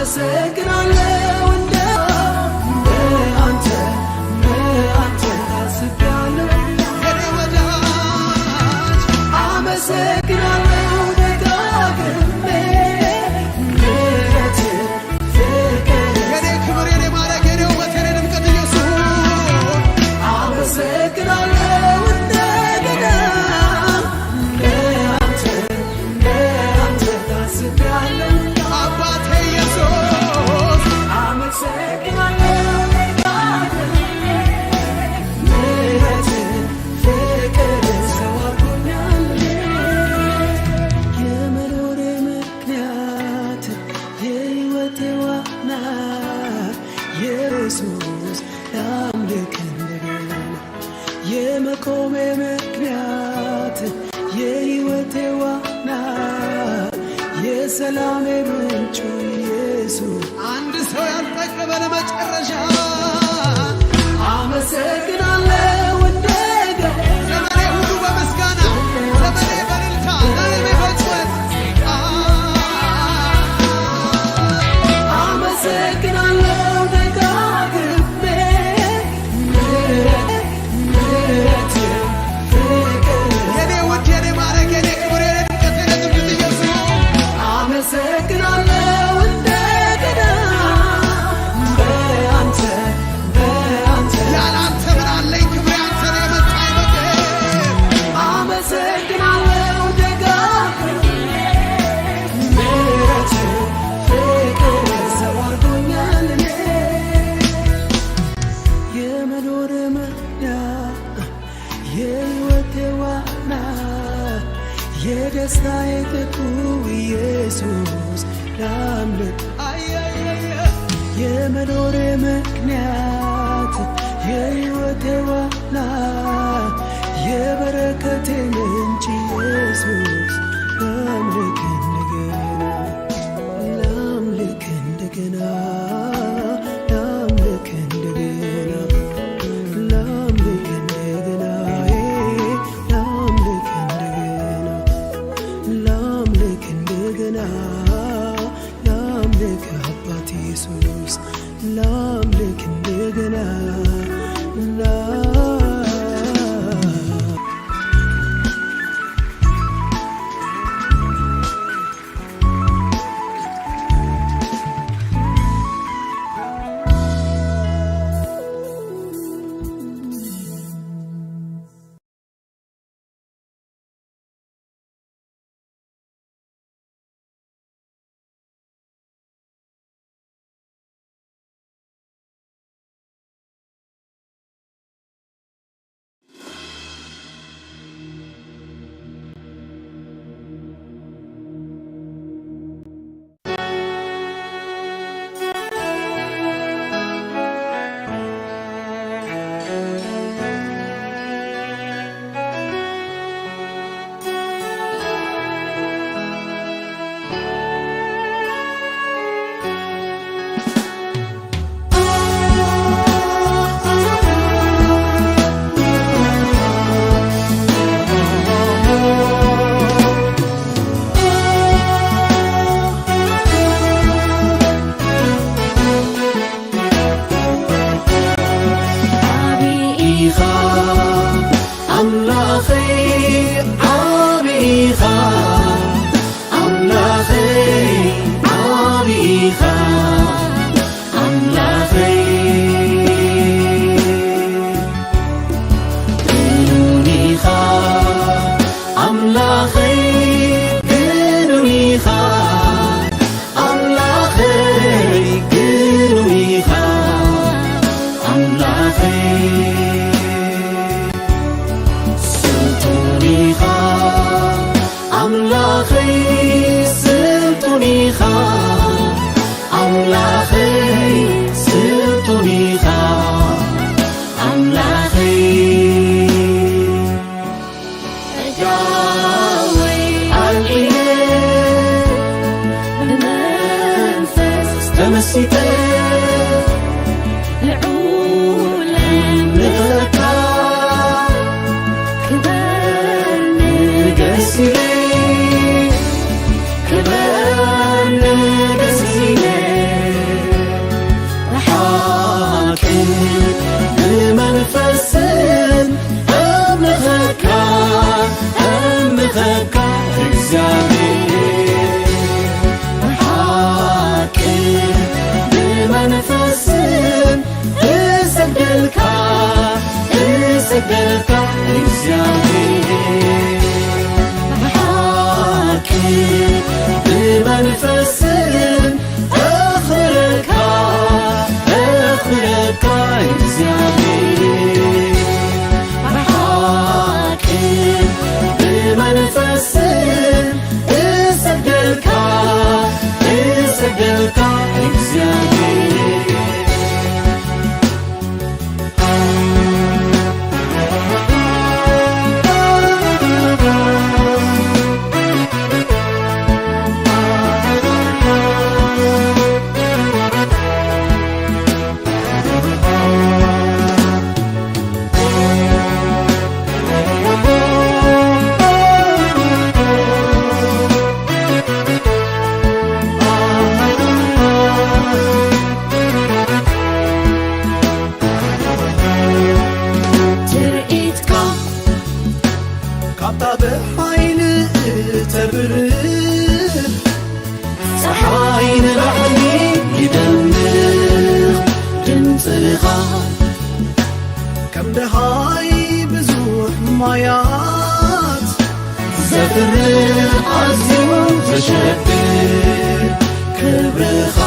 አመሰግናለሁ እንደ አንተ በአንተ ታስቤያለሁ የኔ ወዳጅ አመሰግናለሁ ደጋግሜ ምሕረት የኔ ክብር፣ የኔ ማረግ፣ የኔ ውበት፣ የኔ ድምቀት ኢየሱስ። አመሰግናለሁ እንደገና ለአንተ፣ ለአንተ ታስቤያለሁ። አባቴ ኢየሱስ። አመሰግናለሁ ምሕረት፣ ፍቅር ሰው አድርጎኛል። የመኖሬ ምክንያት የሕይወቴ ዋና ኢየሱስ ላምልክ እንደገና የመቆሜ ምክንያት የሕይወቴ ዋና የሰላሜ ምንጩ ኢየሱስ አንድ ሰው ያልጠገበ ለመጨረሻ አመሰግናለሁ እንደገና ዘመኔ ሁሉ በምስጋና ዘመኔ በእልልታ ዘመኔ በጩኸት አመሰግናለሁ ደጋግሜ ምሕረት ምሕረት ፍቅር የኔ ውድ የኔ ማረግ የኔ ክብር የኔ ድምቀት የኔ ትምክህት ኢየሱስ አመሰግናለሁ እንደገና በአንተ በአንተ ያለ አንተ ምን አለኝ ክብር ያንተ ነው የመጣ የመገ አመሰግናለሁ ደጋግሜ ምሕረት ፍቅር ሰው አድርጎኛል እኔ የመኖር ምክንያት የሕይወቴ ዋና የደስታዬ ጥጉ ኢየሱስ ላምልክ አያያያ የመኖሬ ምክንያት የሕይወቴ ዋና የበረከቴ ምንጭ ኢየሱስ ላምልክ እንደገና ላምልክ እንደገና ላምልክ እንደገና ላምልክ እንደገና ላምልክ እንደገና ላምልክ እንደገና ላምልክ አባት ኢየሱስ ላምልክ እንደገና ላ ኣምላኸይ ስልጡን ኢኻ፣ ኣምላኸይ ስልጡን ኢኻ፣ ኣምላኸይ። ኣልዒለ ብመንፈስ ተመሲጠ ልዑል ኣምልኸካ ክበር ንገስ ኢለ፣ ክበር ንገስ ኢለ ብሓቂ ብመንፈስን እምልኸካ፣ እምልኸካ እግዚኣብሔር። ብሓቂ ብመንፈስን እሰግደልካ፣ እሰግደልካ እግዚኣብሔር። ብሓቂ ብመንፈስን ኣኽብረካ፣ ኣኽብረካ እግዚኣብሔር። ብሓቂ ብመንፈስን እሰግደልካ፣ እሰግደልካ እግዚኣብሔር። ትርኢትካ ካብታ ብሓይሊ እተብርህ ጸሓይ ንላዕሊ ይደምቕ ድምጽኻ፣ ከም ደሃይ ብዙሕ ማያት ዘፍርህ ኣዝዩ ዘሸብር ክብርኻ፣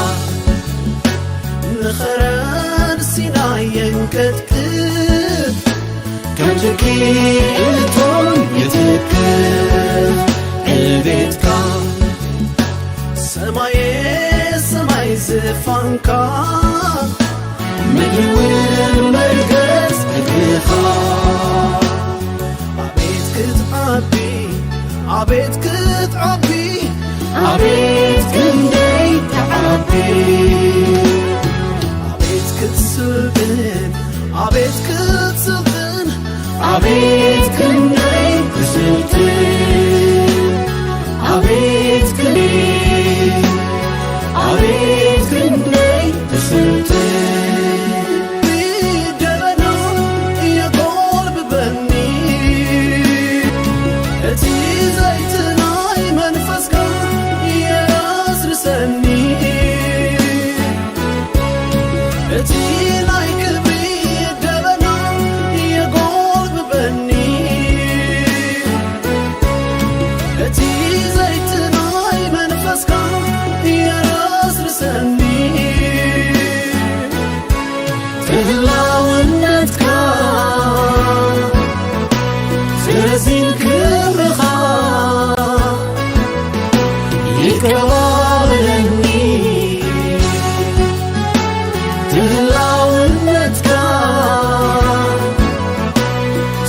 ንኸረን ሲናይ የንቀጥቅጥ ከም ትኪ እቶን ይትክፍ ዕቤትካ። ሰማየ ሰማይ ዝፋንካ፣ ምድሪ እውን መርገጽ እግርኻ። ኣቤት ክትዓቢ፣ ኣቤት ክትዓቢ፣ ኣቤት ክንደይ ትዓቢ። ኣቤት ክትስልጥን፣ ኣቤት ክትስልጥን፣ ኣቤት ክንደይ ትስልጥን። ኣቤት ክንደይ፣ ኣቤት ክንደይ ትስልጥን። ብደበና የጎልብበኒ፣ እቲ ዘይቲ ናይ መንፈስካ የረስርሰኒ። እቲ ናይ ክብሪ ደበና የጎልብበኒ፣ እቲ ዘይቲ ናይ መንፈስካ የረስርሰኒ። ትህላውነትካ ትረዚን ክብርኻ ይቀባበለኒ። ትህላውነትካ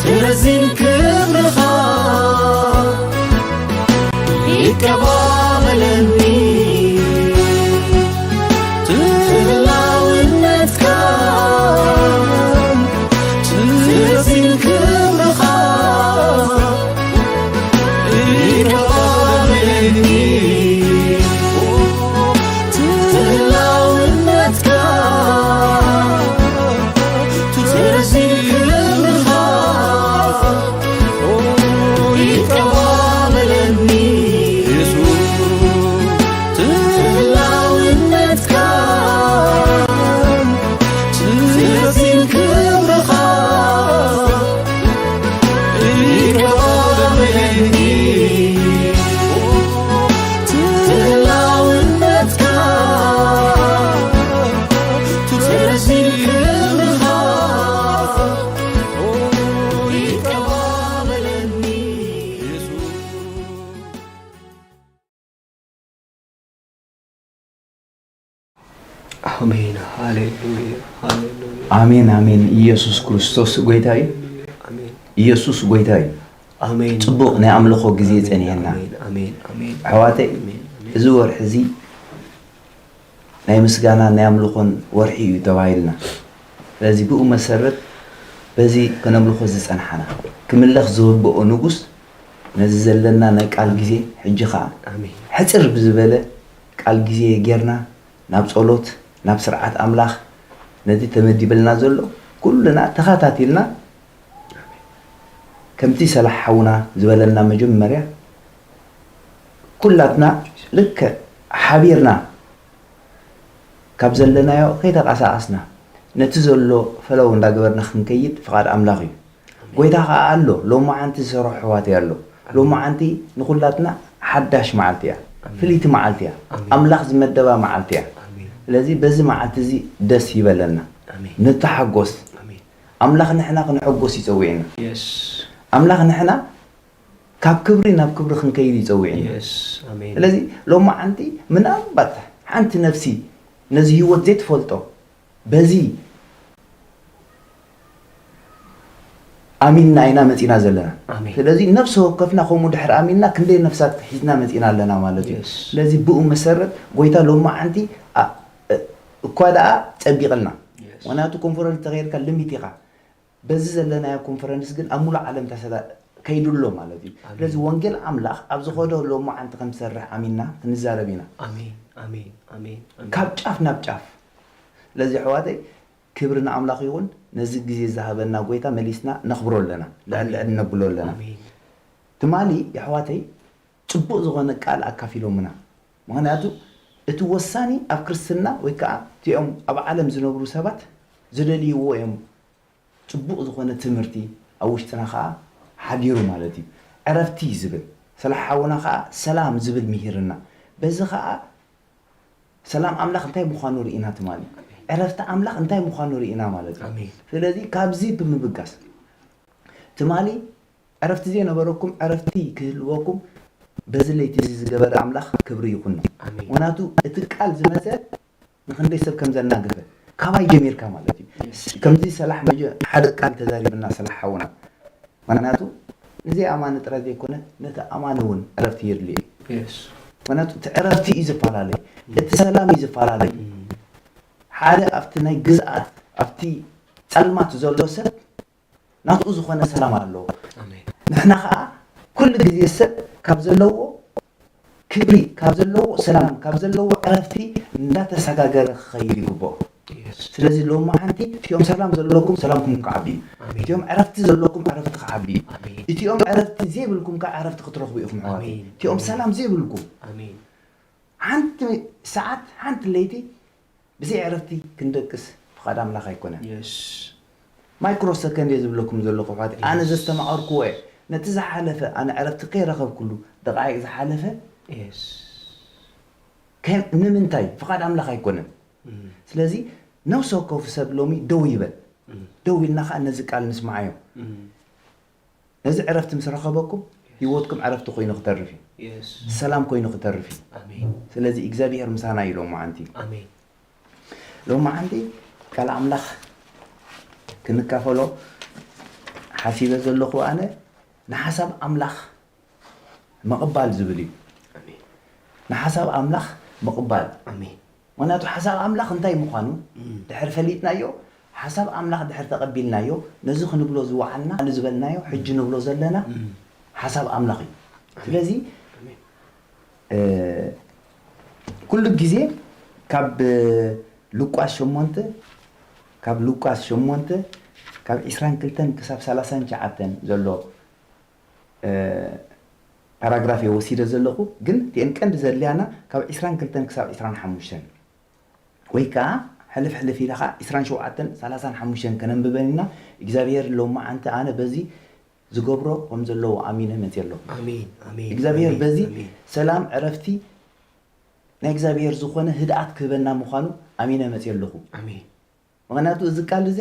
ትረዚን ክብርኻ ይቀባበለኒ። ትህላውነትካ ትረዚን ክብርኻ ይቀባበለኒ። ትህላውነትካ ትረዚን ክብርኻ ይቀባበለኒ። የሱስ ኣሜን። ሃሌሉያ፣ ሃሌሉያ። ኣሜን ኣሜን። ኢየሱስ ክርስቶስ ጎይታ እዩ። ኣሜን፣ ኢየሱስ ጎይታ እዩ። ኣሜን። ጽቡቕ ናይ ኣምልኾ ግዜ ጸኒሐና። ኣሜን፣ ኣሜን፣ ኣሜን። ኣሕዋተይ፣ ኣሜን፣ ኣሜን። እዚ ወርሒ እዚ ናይ ምስጋና ናይ ኣምልኾን ወርሒ እዩ ተባሂልና። ስለዚ ብኡ መሰረት በዚ ከነምልኾ ዝጸንሓና ክምለኽ ዝግብኦ ንጉስ ነዚ ዘለና ናይ ቃል ግዜ ሕጂ ኸዓ ኣሜን። ሕጽር ብዝበለ ቃል ግዜ ጌርና ናብ ጸሎት ናብ ስርዓት ኣምላኽ ነዚ ተመዲበልና ዘሎ ኩልና ተኸታቲልና ከምቲ ሰላሕ ሓውና ዝበለና መጀመርያ ኩላትና ልክዕ ሓቢርና ካብ ዘለናዮ ከይተንቀሳቐስና ነቲ ዘሎ ፈለው እንዳገበርና ክንከይድ ፍቓድ ኣምላኽ እዩ። ጎይታ ከዓ ኣሎ። ሎማዓንቲ ዝሰርሖ ኣሕዋት ኣሎ። ሎማዓንቲ ንኹላትና ሓዳሽ መዓልቲ እያ፣ ፍልይቲ መዓልቲ እያ፣ ኣምላኽ ዝመደባ መዓልቲ እያ። ስለዚ በዚ መዓልቲ እዚ ደስ ይበለና፣ ንተሓጎስ። ኣምላኽ ንሕና ክንሕጎስ ይፀውዕና። ኣምላኽ ንሕና ካብ ክብሪ ናብ ክብሪ ክንከይድ ይፀውዕና። ስለዚ ሎማዓንቲ ምናልባት ሓንቲ ነፍሲ ነዚ ህይወት ዘይትፈልጦ በዚ ኣሚንና ኢና መፂና ዘለና። ስለዚ ነፍሲ ወከፍና ከምኡ ድሕሪ ኣሚንና ክንደይ ነፍሳት ሒዝና መፂና ኣለና ማለት እዩ። ስለዚ ብኡ መሰረት ጎይታ ሎማዓንቲ እኳ ደኣ ፀቢቕልና፣ ምክንያቱ ኮንፈረንስ ተኸይድካ ልሚት ኢኻ። በዚ ዘለናዮ ኮንፈረንስ ግን ኣብ ሙሉእ ዓለም ተሰዳ ከይዱ ኣሎ ማለት እዩ። ስለዚ ወንጌል ኣምላኽ ኣብ ዝኸዶ ሎማዓንቲ ከም ዝሰርሕ ኣሚንና ክንዛረብ ኢና። ካብ ጫፍ ናብ ጫፍ። ስለዚ ኣሕዋተይ ክብሪ ንኣምላኽ ይኹን። ነዚ ግዜ ዝሃበና ጎይታ መሊስና ነኽብሮ ኣለና፣ ልዕል ልዕል ነብሎ ኣለና። ትማሊ ኣሕዋተይ ጽቡቕ ዝኾነ ቃል ኣካፊሎምና። ምኽንያቱ እቲ ወሳኒ ኣብ ክርስትና ወይ ከዓ እቲኦም ኣብ ዓለም ዝነብሩ ሰባት ዝደልይዎ እዮም። ጽቡቕ ዝኾነ ትምህርቲ ኣብ ውሽጥና ከዓ ሓዲሩ ማለት እዩ። ዕረፍቲ እዩ ዝብል። ሰላሕ ሓውና ከዓ ሰላም ዝብል ምሂርና። በዚ ከዓ ሰላም ኣምላኽ እንታይ ምዃኑ ርኢና ትማሊ። ዕረፍቲ ኣምላኽ እንታይ ምዃኑ ርኢና ማለት እዩ። ስለዚ ካብዚ ብምብጋስ ትማሊ ዕረፍቲ ዘይነበረኩም ዕረፍቲ ክህልወኩም በዚ ለይቲ እዚ ዝገበረ ኣምላኽ ክብሪ ይኹኖ። ምኽንያቱ እቲ ቃል ዝመፀ ንኽንደይ ሰብ ከም ዘናገፈ ካባይ ጀሚርካ ማለት እዩ። ከምዚ ሰላሕ መጀ ሓደ ቃል ተዛሪብና ሰላሕ ሓውና። ምኽንያቱ ንዘይኣማኒ ጥራይ ዘይኮነ ነቲ ኣማኒ እውን ዕረፍቲ የድልዮ እዩ። ምኽንያቱ እቲ ዕረፍቲ እዩ ዝፈላለይ፣ እቲ ሰላም እዩ ዝፈላለይ። ሓደ ኣብቲ ናይ ግዝኣት ኣብቲ ጸልማት ዘሎ ሰብ ናትኡ ዝኾነ ሰላም ኣለዎ። ንሕና ኸዓ ኩሉ ግዜ ሰብ ካብ ዘለዎ ክብሪ፣ ካብ ዘለዎ ሰላም፣ ካብ ዘለዎ ዕረፍቲ እንዳተሰጋገረ ክኸይድ ይግብኦ። ስለዚ ሎማዓንቲ እቲኦም ሰላም ዘለኩም ሰላምኩም ክዓቢ እዩ። እቲኦም ዕረፍቲ ዘለኩም ዕረፍቲ ክዓቢ እዩ። እቲኦም ዕረፍቲ ዘይብልኩም ከዓ ዕረፍቲ ክትረኽቡ ኢኹም ኣሕዋተይ። እቲኦም ሰላም ዘይብልኩም ሓንቲ ሰዓት ሓንቲ ለይቲ ብዘይ ዕረፍቲ ክንደቅስ ፍቓድ ኣምላኽ ኣይኮነን። ማይክሮ ሰከንድ እየ ዝብለኩም ዘለኹ ኣሕዋተይ። ኣነ ዘስተማቐርክዎ እየ። ነቲ ዝሓለፈ ኣነ ዕረፍቲ ከይረኸብኩሉ ደቓይቕ ዝሓለፈ ንምንታይ ፍቓድ ኣምላኽ ኣይኮነን። ስለዚ ነፍሲ ወከፉ ሰብ ሎሚ ደው ይበል። ደው ኢልና ከዓ ነዚ ቃል ንስምዓዮ። ነዚ ዕረፍቲ ምስ ረኸበኩም ህይወትኩም ዕረፍቲ ኮይኑ ክተርፍ እዩ። ሰላም ኮይኑ ክተርፍ እዩ። ስለዚ እግዚኣብሄር ምሳና እዩ ሎማዓንቲ። ሎማዓንቲ ቃል ኣምላኽ ክንካፈሎ ሓሲበ ዘለኹ ኣነ ንሓሳብ ኣምላኽ ምቕባል ዝብል እዩ። ንሓሳብ ኣምላኽ ምቕባል። ምኽንያቱ ሓሳብ ኣምላኽ እንታይ ምዃኑ ድሕር ፈሊጥናዮ፣ ሓሳብ ኣምላኽ ድሕር ተቐቢልናዮ፣ ነዚ ክንብሎ ዝወዓልና ዝበልናዮ ሕጂ ንብሎ ዘለና ሓሳብ ኣምላኽ እዩ። ስለዚ ኩሉ ግዜ ካብ ሉቃስ ሸሞንተ ካብ ሉቃስ ሸሞንተ ካብ ዕስራን ክልተን ክሳብ ሰላሳን ትሽዓተን ዘሎ ፓራግራፍ እየ ወሲደ ዘለኹ፣ ግን እቲአን ቀንዲ ዘድልያና ካብ ዕስራን ክልተን ክሳብ ዕስራን ሓሙሽተን ወይ ከዓ ሕልፍ ሕልፍ ኢለ ከዓ ዕስራን ሸውዓተን ሰላሳን ሓሙሽተን ከነንብበን ኢና። እግዚኣብሔር ሎማዓንቲ ኣነ በዚ ዝገብሮ ከም ዘለዎ ኣሚነ መፅየ ኣለኹ። እግዚኣብሔር በዚ ሰላም ዕረፍቲ ናይ እግዚኣብሔር ዝኾነ ህድኣት ክህበና ምዃኑ ኣሚነ መፅየ ኣለኹ። ምኽንያቱ እዚ ቃል እዚ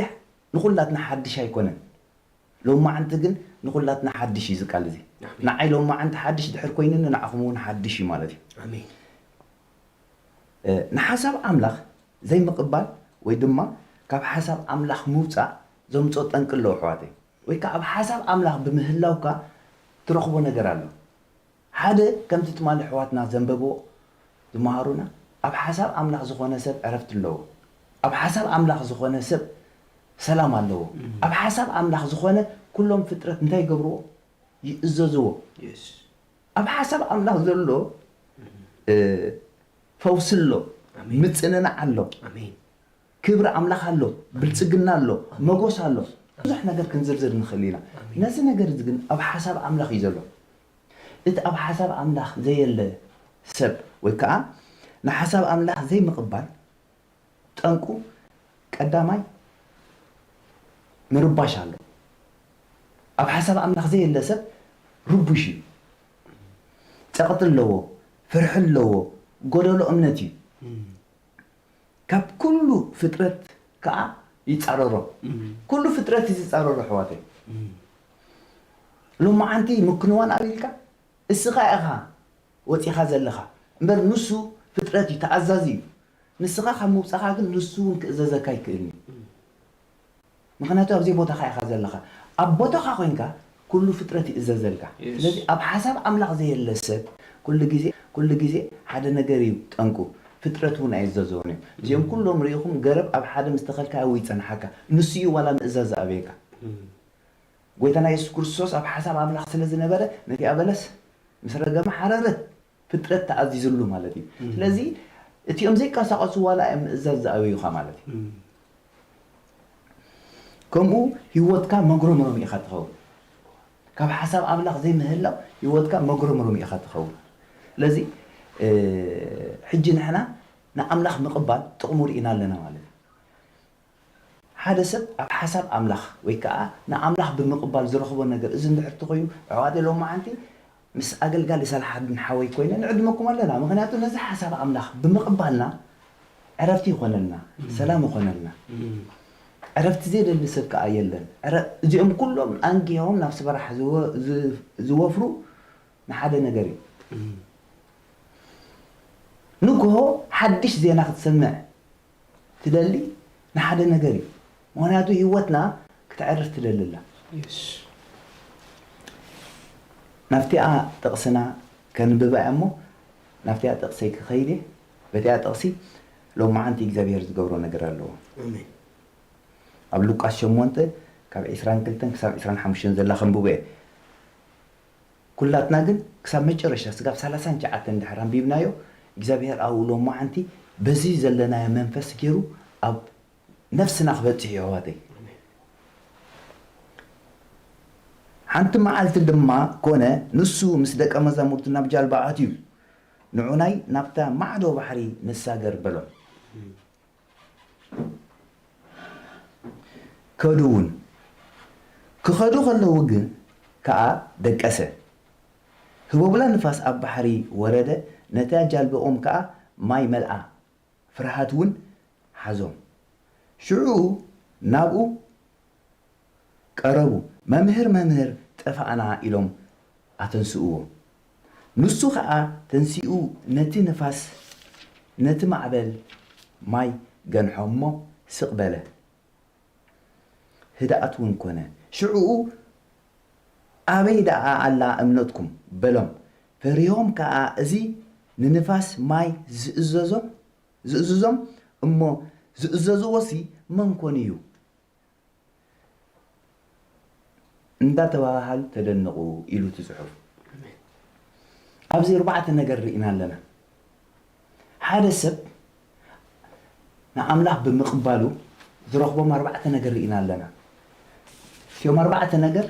ንኹላትና ሓድሽ ኣይኮነን። ሎማዓንቲ ግን ንኹላትና ሓድሽ እዩ እዚ ቃል እዚ። ንዓይ ሎማዓንቲ ሓድሽ ድሕር ኮይኑኒ ንዓኹም እውን ሓድሽ እዩ ማለት እዩ። ንሓሳብ ኣምላኽ ዘይምቕባል ወይ ድማ ካብ ሓሳብ ኣምላኽ ምውጻእ ዘምጽኦ ጠንቂ ኣለዎ ኣሕዋተይ። ወይ ከኣ ኣብ ሓሳብ ኣምላኽ ብምህላውካ ትረኽቦ ነገር ኣሎ። ሓደ ከምቲ ትማሊ ኣሕዋትና ዘንበብዎ ዝመሃሩና፣ ኣብ ሓሳብ ኣምላኽ ዝኾነ ሰብ ዕረፍቲ ኣለዎ። ኣብ ሓሳብ ኣምላኽ ዝኾነ ሰብ ሰላም ኣለዎ። ኣብ ሓሳብ ኣምላኽ ዝኾነ ኩሎም ፍጥረት እንታይ ይገብርዎ? ይእዘዝዎ። ኣብ ሓሳብ ኣምላኽ ዘሎ ፈውሲ ኣሎ፣ ምጽንናዕ ኣሎ፣ ክብሪ ኣምላኽ ኣሎ፣ ብልጽግና ኣሎ፣ መጎስ ኣሎ። ብዙሕ ነገር ክንዝርዝር ንኽእል ኢና። ነዚ ነገር እዚ ግን ኣብ ሓሳብ ኣምላኽ እዩ ዘሎ። እቲ ኣብ ሓሳብ ኣምላኽ ዘየለ ሰብ ወይ ከዓ ንሓሳብ ኣምላኽ ዘይምቕባል ጠንቁ ቀዳማይ ምርባሽ ኣሎ። ኣብ ሓሳብ ኣምላኽ ዘየለ ሰብ ርቡሽ እዩ። ጸቕጢ ኣለዎ፣ ፍርሒ ኣለዎ፣ ጎደሎ እምነት እዩ። ካብ ኩሉ ፍጥረት ከኣ ይጻረሮ። ኩሉ ፍጥረት እዩ ዝጻረሮ ኣሕዋተይ። ሎማዓንቲ ምክንዋን ኣቢልካ እስኻ ኢኻ ወጺኻ ዘለኻ እምበር ንሱ ፍጥረት እዩ፣ ተኣዛዚ እዩ። ንስኻ ካብ ምውጻኻ ግን ንሱ እውን ክእዘዘካ ኣይክእልን እዩ። ምኽንያቱ ኣብዘይ ቦታኻ ኢኻ ዘለኻ። ኣብ ቦታኻ ኮይንካ ኩሉ ፍጥረት ይእዘዘልካ። ስለዚ ኣብ ሓሳብ ኣምላኽ ዘየለ ሰብ ኩሉ ግዜ ኩሉ ግዜ ሓደ ነገር እዩ ጠንቁ። ፍጥረት እውን ኣይእዘዝዎን እዮም። እዚኦም ኩሎም ርኢኹም ገረብ ኣብ ሓደ ምስ ተኸልካ ኣብኡ ይጸንሓካ። ንሱ እዩ ዋላ ምእዛዝ ዝኣበየካ። ጎይታና የሱስ ክርስቶስ ኣብ ሓሳብ ኣምላኽ ስለ ዝነበረ ነቲኣ በለስ ምስ ረገመ ሓረረት። ፍጥረት ተኣዚዝሉ ማለት እዩ። ስለዚ እቲኦም ዘይቀሳቐሱ ዋላ እዮም ምእዛዝ ዝኣበዩኻ ማለት እዩ። ከምኡ ህይወትካ መጉረምረም ኢኻ ትኸውን። ካብ ሓሳብ ኣምላኽ ዘይምህላው ህይወትካ መጉረምረም ኢኻ ትኸውን። ስለዚ ሕጂ ንሕና ንኣምላኽ ምቕባል ጥቕሙ ርኢና ኣለና ማለት እዩ። ሓደ ሰብ ኣብ ሓሳብ ኣምላኽ ወይ ከዓ ንኣምላኽ ብምቕባል ዝረኽቦ ነገር እዚ እንድሕር ተኾይኑ ኣሕዋተይ ሎማዓንቲ ምስ ኣገልጋሊ ሳልሓዲን ሓወይ ኮይነ ንዕድመኩም ኣለና። ምኽንያቱ ነዚ ሓሳብ ኣምላኽ ብምቕባልና ዕረፍቲ ይኾነልና፣ ሰላም ይኾነልና። ዕረፍቲ ዘይደሊ ሰብ ከዓ የለን። እዚኦም ኩሎም ኣንጊሆም ናብ ስበራሕ ዝወፍሩ ንሓደ ነገር እዩ። ንግሆ ሓድሽ ዜና ክትሰምዕ ትደሊ ንሓደ ነገር እዩ። ምኽንያቱ ህይወትና ክትዕርፍ ትደሊ ኣላ። ናብቲኣ ጥቕስና ከንብባ እያ እሞ ናብቲኣ ጥቕሰይ ክኸይድ እየ። በቲኣ ጥቕሲ ሎማዓንቲ እግዚኣብሔር ዝገብሮ ነገር ኣለዎ። ኣብ ሉቃስ ሸሞንተ ካብ ዕስራን ክልተን ክሳብ ዕስራን ሓሙሽተን ዘላ ከንብቦ እየ። ኩላትና ግን ክሳብ መጨረሻ ስጋብ ሰላሳን ትሽዓተን እንድሕር ኣንቢብናዮ እግዚኣብሔር ኣብኡ ሎማዓንቲ በዚ ዘለናዮ መንፈስ ገይሩ ኣብ ነፍስና ክበጽሕ እዩ ኣሕዋተይ። ሓንቲ መዓልቲ ድማ ኮነ፣ ንሱ ምስ ደቀ መዛሙርቱ ናብ ጃልባ ኣትዩ፣ ንዑናይ ናብታ ማዕዶ ባሕሪ ንሳገር በሎም። ከዱ እውን። ክኸዱ ከለዉ ግን ከኣ ደቀሰ። ህቦብላ ንፋስ ኣብ ባሕሪ ወረደ፣ ነታ ጃልባኦም ከኣ ማይ መልኣ። ፍርሃት እውን ሓዞም። ሽዑ ናብኡ ቀረቡ፣ መምህር፣ መምህር፣ ጠፋእና ኢሎም ኣተንስእዎ። ንሱ ኸኣ ተንሲኡ ነቲ ንፋስ ነቲ ማዕበል ማይ ገንሖ እሞ ስቕ በለ። ህድኣት እውን ኮነ። ሽዕኡ ኣበይ ደኣ ኣላ እምነትኩም? በሎም። ፈሪሆም ከኣ እዚ ንንፋስ ማይ ዝእዘዞ ዝእዝዞም እሞ ዝእዘዝዎሲ መን ኮን እዩ? እንዳተባሃሃሉ ተደነቑ ኢሉ እቲ ጽሑፍ። ኣብዚ ኣርባዕተ ነገር ርኢና ኣለና። ሓደ ሰብ ንኣምላኽ ብምቕባሉ ዝረኽቦም ኣርባዕተ ነገር ርኢና ኣለና። እቲኦም ኣርባዕተ ነገር